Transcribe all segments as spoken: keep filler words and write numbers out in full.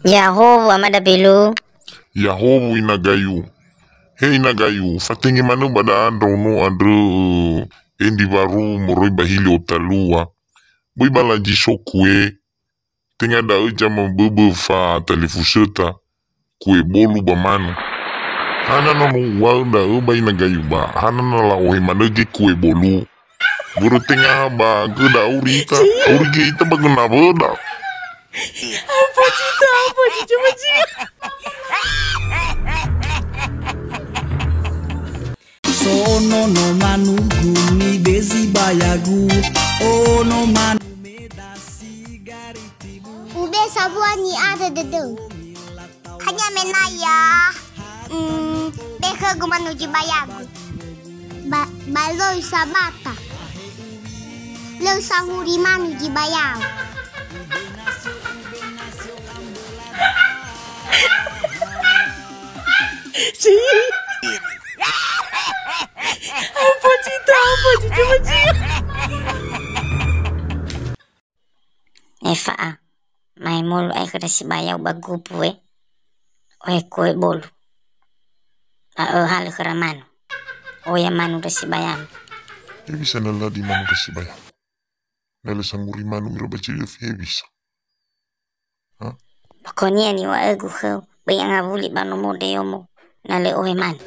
Ya'ahowu, Ama Dabelu. Ya'ahowu, Ina Gayu. He Ina Gayu, fatenge manö ba da'a ndraono andrö, ö, endi waru moroi ba hili otalua. Böi ba lazi soku e, tenga da'ö zamaböbö fa talifusöta, kue bolu ba manu. Hana no uŵa'ö da'ö ba Ina Gayu ba, hana na la'ohe manö göi kue bolu. Börö tenga ha ba göda auri ita, auri göi ita ba göna wöda. Apa cita, apa cita, apa cita. So ono no manu gumi bezi bayagu, ono manu meda sigari tibu. Ube sabua ni'ada dödöu. Hanya menaya, mm, be khögu manu zi bayagu. Ba, ba lö sabata. Lö sanguri manu zi bayau. Apa cita, apa cita, apa cita. Efa'a, mae molu ae khöra sibayau ba gubu e, ohe kue bolu. Ba öhalö khöra manu. Oya manu ndra sibayau. He bisa na lö ladi manu ndra sibayau. Na lö sanguri manu ira ba zi öfi he bisa. Ha? Pokoknya niŵa'ögu khöu, böi angawuli ba nomo ndeyomo, na lö ohe manu.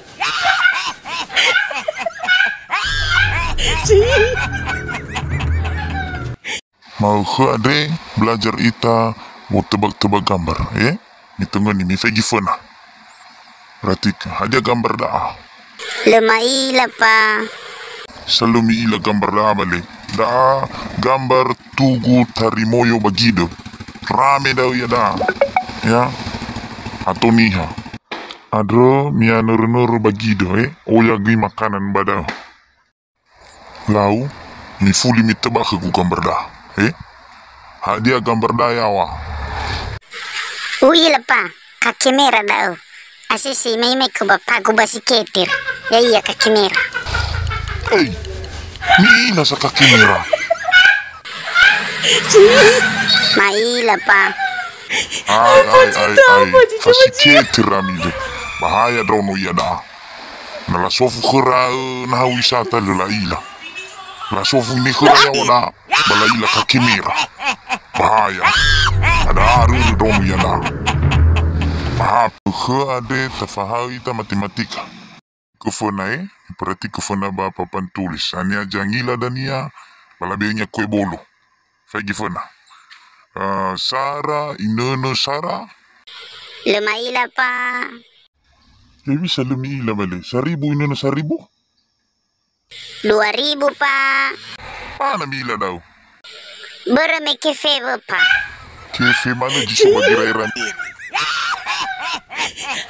Ma'ökhö andre, belajar ita, mo tebak-tebak gambar, eh? Mitongoni, mifaigi föna. Perhatikan, hadia gambar da'a? Lö ma'ila, Pa. Sa lö mi'ila gambar da'a bale. Da'a gambar tugu tarimoyo ba gidö. Rame da'ö iada'a. Ya. Ato niha. Andrö mi'anörö-nörö ba gidö, eh? Oya göi makanan ba da'ö. Lau, mifuli mitebak khögu gambar da'a. He? Hadia gambar da'a yaŵa? U'ila, Pa, kaki mera da'ö. Asese mai-mai khö bapagu ba siketer. Ya'ia kaki mera. Ei, mi'ila sa kaki mera. Ma'ila, Pa. Ai, ai, ai, ai. Fa siketer ami le. Bahaya ndraono iada'a. Na lasofu khöra, ö, naha wisata lö la'ila. Lasofu ine khöra yaŵa da'a, ba la'ila kaki mera. Bahaya. Ada arö ndraono iada'a. Bahaya. Khö andre tafahaö ita matematika. Kö föna e, berarti kö föna ba papan tulis. Hania zangila dania, ba laböi nia kue bolu. Faigi föna. Ah, sara, inönö sara. Lö ma'ila, Pa. Ya bisa lö mi'ila bale. Saribu inönö saribu? Dua ribu, Pa. Mana mi'ila da'ö? Börö me kefe wö, Pa. Kefe manö zi so ba gira era.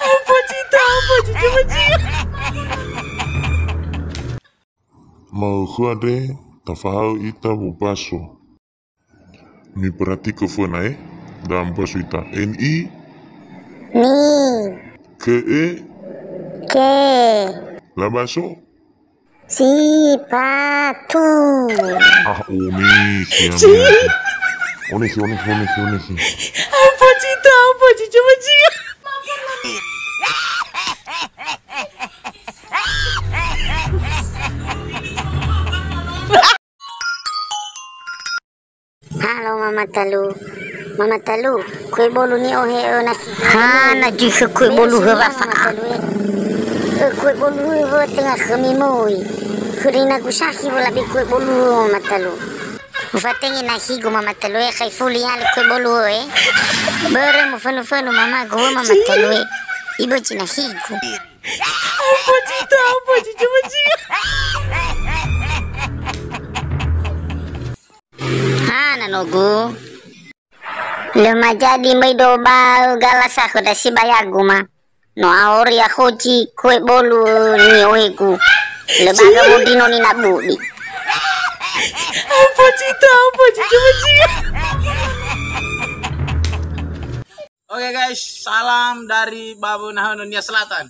Apa cita, apa cita, apa cita. Ma'ökhö andre, tafahaö ita wobaso. Miperhati kö föna, eh? Da'a mbaso ita. N I. Ni. K E. Ke. Labaso. Sipatu. Ah, onehe, onehe. Onehe, onehe, onehe, onehe. Apa cita, apa cita, apa cita. Halo, Mama Talu. Mama Talu, kue bolu ni'ohe ö nasi. Ha, na zui khö kue bolu hö wa fa'a. Ö, kue bolu hö wö tenga khömi möi. Khöri nagu sakhi wö labe kue bolu hö, Mama Talu. Ufatenge nakhigu, Mama Talu e, khai fuli ya'ia kue bolu hö e. Börö mufönu-fönu mamagu wö, Mama Talu e. Ibözi nakhigu. Apa cita, apa cita, apa cita. Hana nogu. Lö majadi möi do ba galasa khö ndra sibayagu ma. No aori akhozi kue bolu ni'ohegu. Lö baga modino nina budi. Apa cita, apa cita, apa cita. Oke guys, salam dari Babu Nahon Dunia Selatan.